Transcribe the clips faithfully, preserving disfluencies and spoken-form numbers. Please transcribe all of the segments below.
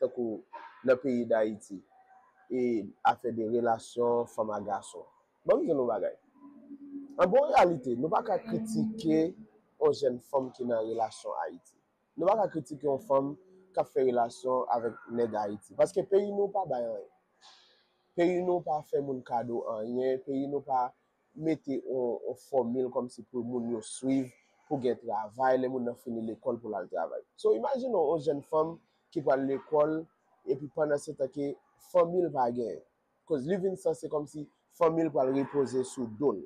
tankou nan peyi Dayiti, e afè de relasyon fanm a gason. Ban m di nou bagay. An bon reyalite, nou pa ka kritike yon jèn fanm ki nan relasyon Ayiti. Nou pa ka kritike yon fanm k ap fè relasyon avèk nèg Ayiti. Paske peyi nou pa bay anyen. Peyi nou pa fè moun kado anyen. Peyi nou pa mete yon, yon fòmil kòmsi pou moun yo swiv, pou gen travay, lè moun nan fini lekòl pou l al travay. So, imajine w, yon jèn fanm ki pral lekòl, epi pandan se tan ke fanmi l pa genyen. Koz li vin sanse kòmsi fanmi l pral repoze sou do l.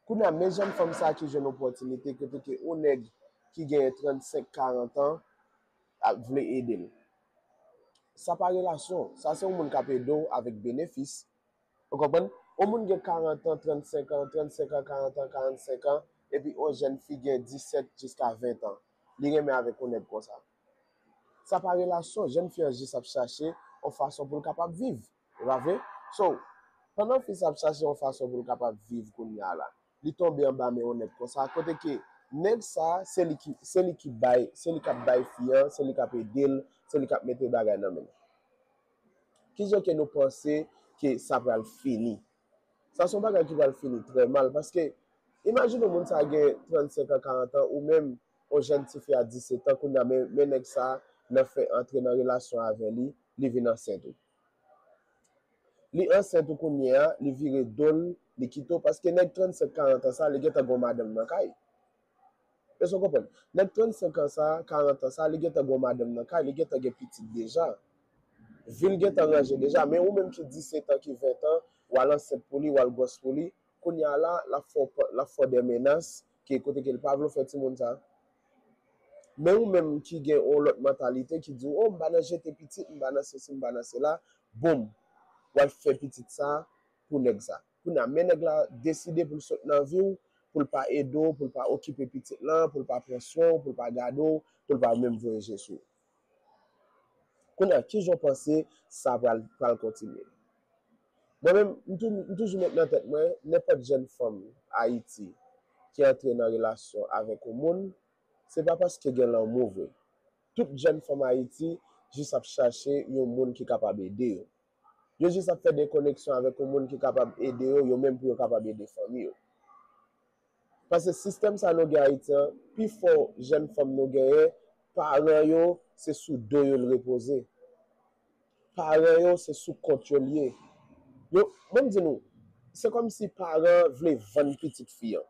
Kounye a, men jèn fanm sa ki jwenn opòtinite kote ke yon nèg ki genyen trannsenk, karant an ap vle ede l. Sa pa relasyon. Sa se yon moun k ap ede w avèk benefis. Ou konprann? Yon moun gen karant an, trannsenk an, trannsenk an, karant an, karannsenk an, epi yon jèn fi gen disèt jiska ven an. Li renmen avèk yon nèg konsa. Sa pa relasyon, jèn fi an jis ap chache yon fason pou l kapab viv. E pa vre? So, pandan fi sa ap chache yon fason pou l kapab viv kounye a la, li tonbe anba men yon nèg konsa, kote ke nèg sa, se li ki, se li ki bay, se li k ap bay fi an, se li k ap ede l, se li k ap mete bagay nan men l. Kijan ke nou panse ke sa pral fini? Sa se yon bagay ki pral fini trè mal, paske imajine yon moun sa gen trannsenk an, karant an, ou menm yon jèn tifi a disèt an, kounye a men, men nèg sa nan fè antre nan relasyon avè li, li vin ansent ou. Li ansent ou kounye a, li vire do l, li kite w, paske nèg trannsenk, karant an sa, li gentan gen yon madanm nan kay. Èske w konprann? Nèg trannsenk an sa, karant an sa, li gentan gen yon madanm nan kay, li gentan gen pitit deja. Vi l gentan ranje deja, men ou menm ki disèt an, ki ven an, w al ansent pou li, w al gwòs pou li, kounye a la, l ap fè w pa, l ap fè w de menas, ke kote ke l pa vle w fè timoun sa. Men ou menm ki gen yon lòt mantalite ki di w, o, m pa nan jete pitit, m pa nan sesi, m pa nan sela, boum, w al fè pitit sa pou nèg sa. Kounye a, men nèg la deside pou l sot nan vi w, pou l pa ede w, pou l pa okipe pitit lan, pou l pa pran swen w, pou l pa gade w, pou l pa menm voye je sou w. Kounye a, kijan w panse sa pral, pral kontinye? Mwen menm, m tou-, m toujou met nan tèt mwen, nenpòt jèn fanm Ayiti ki antre nan relasyon avèk yon moun, se pa paske gen lanmou vre. Tout jèn fanm Ayiti jis ap chache yon moun ki kapab ede yo. Yo jis ap fè de koneksyon avèk yon moun ki kapab ede yo, yo menm pou yo kapab ede fanmi yo. Paske sistèm sa nou gen Ayiti an, pifò jèn fanm nou genyen, paran yo, se sou do yo l repoze. Paran yo, se sou kont yo l ye. Yo, mwen m di nou, se kòmsi paran vle vann pitit fi an.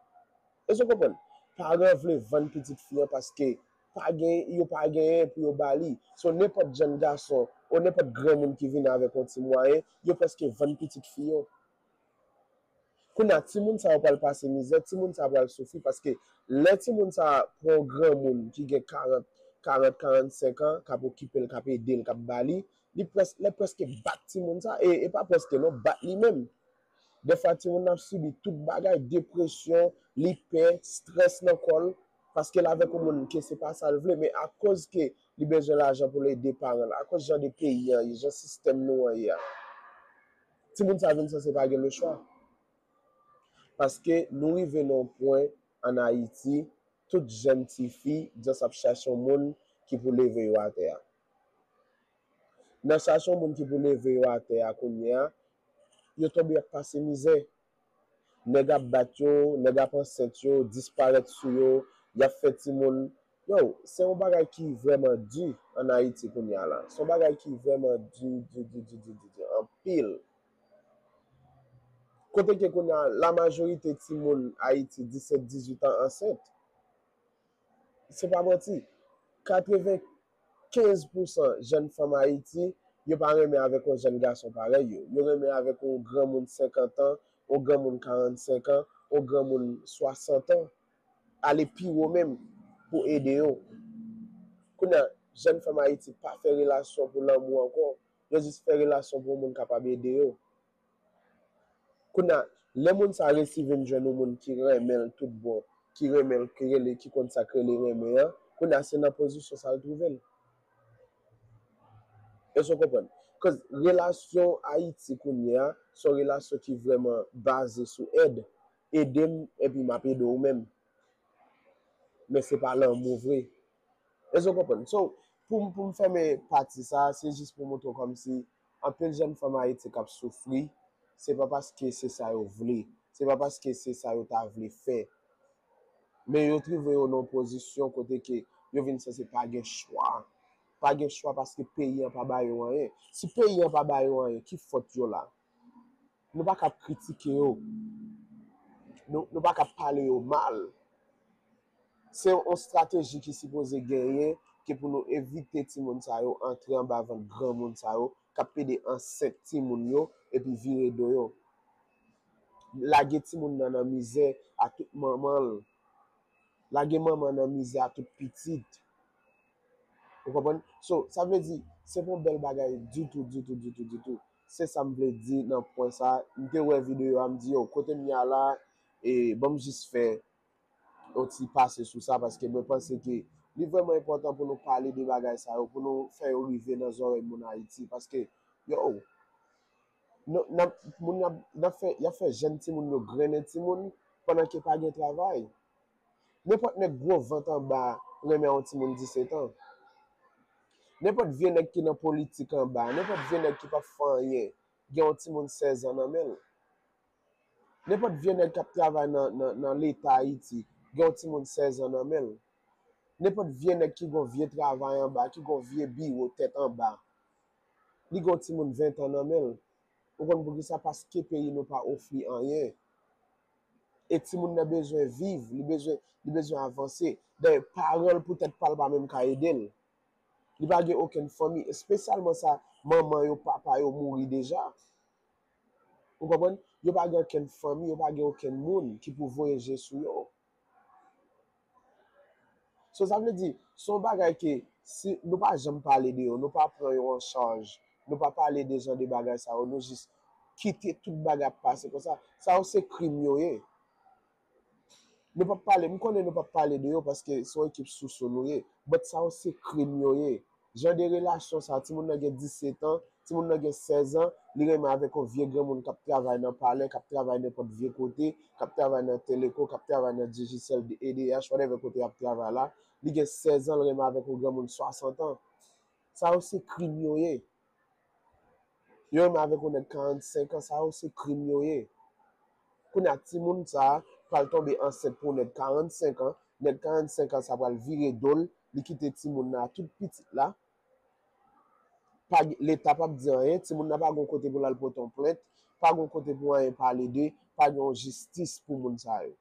Èske w konprann? Paran vle vann pitit fi an paske pa gen, yo pa genyen pou yo ba li. So, nenpòt jèn gason, ou nenpòt granmoun ki vini avèk yon ti mwayen, yo prèske vann pitit fi yo. Kounye a, timoun sa yo pral pase mizè, timoun sa yo pral soufri, paske lè timoun sa pran yon granmoun ki gen karant, karant, karannsenk an, k ap okipe l, k ap ede l, k ap ba li, li près-, lè prèske bat timoun sa, e, e pa prèske non, bat li menm. Dèfwa timoun nan ap sibi tout bagay, depresyon, li pè, estrès nan kò l, paske l avèk yon moun ke se pa sa l vle, men akoz ke li bezwen lajan pou l ede paran l, akoz jan de peyi an ye, jan sistèm nou an ye a. Timoun sa vin sanse pa gen lechwa. Paske nou rive nan yon pwen ann Ayiti, tout jèn tifi just ap chache yon moun ki pou leve yo atè a. Nan chache yon moun ki pou leve yo atè a kounye a, yo tonbe ap pase mizè. Nèg ap bat yo, nèg ap ansent yo, disparèt sou yo, y ap fè timoun. Yo, se yon bagay ki vrèman di ann Ayiti kounye a la. Se yon bagay ki vrèman di, di, di, di, di, di, di, anpil. Kote ke kounye a, lamajorite timoun Ayiti disèt, dizuit an ansent. Se pa manti. Katrevenkenz pousan jèn fanm Ayiti, yo pa renmen avèk yon jèn gason parèy yo. Yo renmen avèk yon granmoun senkant an, yon granmoun karannsenk an, yon granmoun swasant an. Ale pi wo menm pou ede yo. Kounye a, jèn fanm Ayiti pa fè relasyon pou lanmou ankò. Yo jis fè relasyon pou yon moun kapab ede yo. Kounye a, lè moun sa resi vin jwenn yon moun ki renmen l tout bon, ki renmen l, ki rele, ki konn sa k rele renmen an, kounye a se nan pozisyon sa l twouve l. Èske w konprann? Koz relasyon Ayiti kounye a, se yon relasyon ki vrèman baze sou èd. Ede m, epi m ap ede w menm. Men se pa lanmou vre. Èske w konprann? So, Pou m, pou m fèmen pati sa, se jis pou montre w kòmsi anpil jèn fanm Ayiti k ap soufri, se pa paske se sa yo vle, se pa paske se sa yo ta vle fè. Men yo twouve yo nan yon pozisyon kote ke yo vin sanse pa gen chwa. Pa gen chwa paske peyi an pa ba yo anyen. Si peyi an pa ba yo anyen, ki fòt yo la? Nou pa ka ap kritike yo. Nou, nou pa ka ap pale yo mal. Se yon estrateji ki sipoze genyen, ki pou nou evite timoun sa yo antre anba vant granmoun sa yo, k ap pede ansent timoun yo, epi vire do yo. Lage timoun nan nan mizè a tout manman l. Lage manman nan mizè a tout pitit. Ou konprann? So, sa vle di, se pa yon bèl bagay ditou, ditou, ditou, ditou. Se sa m vle di nan pwen sa. M te wè videyo a, m di, yo, kote m ye a la, e ban m jis fè yon ti pase sou sa, paske mwen panse ke li vrèman enpòtan pou nou pale de bagay sa yo, pou nou fè yo rive nan zòrèy moun Ayiti, paske, yo, nou, n ap, moun n ap, n ap fè, y ap fè jèn timoun yo grennen timoun pandan ke pa gen travay. Nenpòt nèg gwo vant anba renmen yon timoun disèt an. Nenpòt vye nèg ki nan politik anba, nenpòt vye nèg ki p ap fè anyen, gen yon timoun sèz an nan men l. Nenpòt vye nèg k ap travay nan, nan, nan Leta Ayiti, gen yon timoun sèz an nan men l. Nenpòt vye nèg ki gon vye travay anba, ki gon vye biwo tèt anba, li gon timoun ven tan nan men l. Ou konn poukisa? Paske peyi nou pa ofri anyen. E timoun nan bezwen viv, li bezwen, li bezwen avanse. Dayè, paran l poutèt pa l pa menm ka ede l. Li pa gen okenn fanmi, espesyalman sa, manman yo, papa yo mouri deja. Ou konprann? Yo pa gen okenn fanmi, yo pa gen okenn moun ki pou voye je sou yo. So, sa vle di, se yon bagay ke si nou pa janm pale de yo, nou pa pran yo an chaj, nou pa pale de jan de bagay sa yo, nou jis kite tout bagay ap pase konsa. Sa yo se krim yo ye. Nou p ap pale, m konnen nou p ap pale de yo paske se yon ekip sousou nou ye, but sa yo se krim yo ye. Jan de relasyon sa, timoun nan gen disèt an, timoun nan gen sèz an, li renmen avèk yon vye granmoun k ap travay nan palè, k ap travay nenpòt vye kote, k ap travay nan Teleco, k ap travay nan Digicel, E D H, whatever kote y ap travay la. Li gen sèz an, li renmen avèk yon granmoun swasant an. Sa yo se krim yo ye. Yo renmen avèk yon nèg karannsenk an, sa yo se krim yo ye. Kounye a, timoun sa a pral tonbe ansent pou yon nèg karannsenk an, nèg karannsenk an sa pral vire do l, li kite timoun nan a tout pitit la. Pa, Leta p ap di anyen, timoun nan pa gon kote pou l al pote yon plent, pa gon kote pou anyen pale de, pa gen yon jistis pou moun sa yo.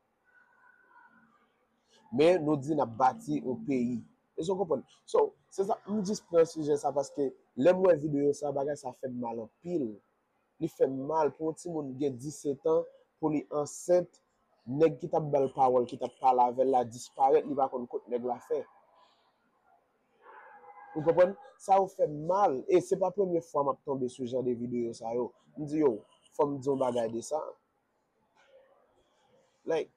Men nou di n ap bati yon peyi. Èske w konprann? So, se sa, m jis pran sijè sa paske lè m wè videyo sa, bagay sa fè m mal anpil. Li fè m mal pou yon timoun gen disèt an, pou li ansent, nèg ki t ap ba l pawòl, ki t ap pale avè l la disparèt, li pa konn kot nèg la fè. Ou konprann? Sa yo fè m mal, e se pa premye fwa m ap tonbe sou jan de videyo sa yo. M di, yo, fò m di yon bagay de sa. Like,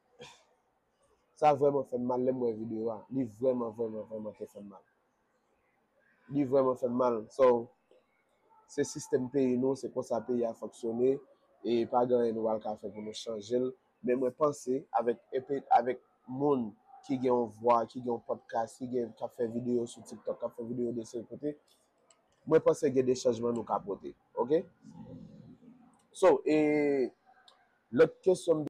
sa vrèman fè m mal lè m wè videyo a. Li vrèman, vrèman, vrèman te fè m mal. Li vrèman fè m mal. So, se sistèm peyi nou, se konsa peyi a fonksyone, e pa gen anyen nou pral ka fè pou nou chanje l. Men mwen panse, avèk, epi, avèk moun ki gen yon vwa, ki gen yon podcast, ki gen, k ap fè videyo sou TikTok, k ap fè videyo de seri kote, mwen panse gen de chanjman nou ka pote. Oke? So, e, lòt kesyon m